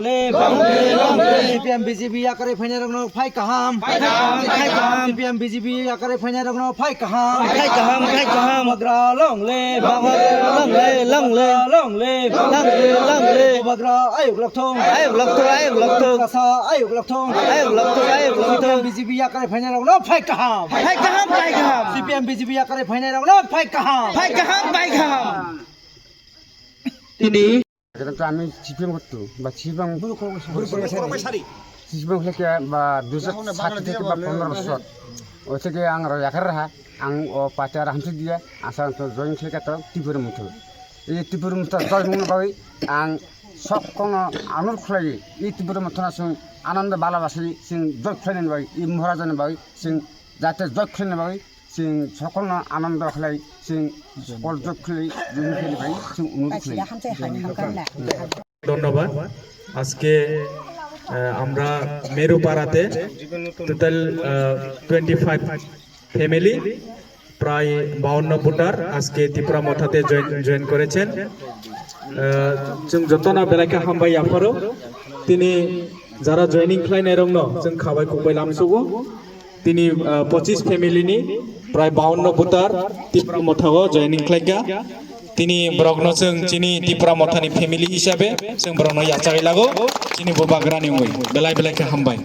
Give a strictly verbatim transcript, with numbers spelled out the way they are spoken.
Long live, long live, long live. C P M B J P yakarwi phainairokno phai kaham. Phai kaham, phai kaham. C P M B J P yakarwi phainairokno phai kaham. Phai kaham, phai kaham. Bubagra long live. Bubagra long live, long live. Bubagra long live, long live. Long live, long live. Bubagra ayuk lokthung. Ayuk lokthung, ayuk lokthung. Tiprasa ayuk lokthung. Ayuk lokthung, ayuk lokthung. C P M B J P yakarwi phainairokno phai kaham. Phai kaham, phai kaham. C P M B J P yakarwi phainairokno phai kaham. Phai kaham, phai kaham. Tini Eখানে তো আমি সিপিএম করতো বা CPM CPM খেলে বা দুশো ষাট থেকে বা পনেরো বছর ওই থেকে আং এখানে রাখা আং ও পাতে আর হামসি দিয়ে আসা তো জয়েন খেলে তো ত্রিপুরা মতো এই ত্রিপুরা মতো জয় মনে পাই আং সকল আনুর খুলাই এই ত্রিপুরা মতো না সিং আনন্দ ভালোবাসি সিং জয় খেলেন ভাই এই মহারাজান ভাই সিং যাতে জয় খেলেন ভাই সিং সকল আনন্দ খেলাই সিং সকল জয় খেলাই জয় খেলে ভাই সিং অনুরোধ খেলাই। ধন্যবাদ। আজকে আহ, আমরা মেরুপাড়াতে টোটাল টোয়েন্টি ফাইভ ফ্যামিলি, প্রায় বাউন্ন ভোটার আজকে ত্রিপুরা মথাতে জয়েন করেছেন। আহ, जों যতনা বেলাকে হামবাই আফারো তিনি যারা জয়েনিং খ্লাইনাই রংনো जों খাবাই খুবাই লামসুগো। Tini ah, পঁচিশ family ni প্রায় বাউন্ন ভোটার ত্রিপুরা মথাও জয়েনিং খ্লাইকা। Tini borokno chwng chini Tipra Mothani family hisabe chwng borokno yachagwi lago, chini bubagrani wngwi belai belai khe hambai.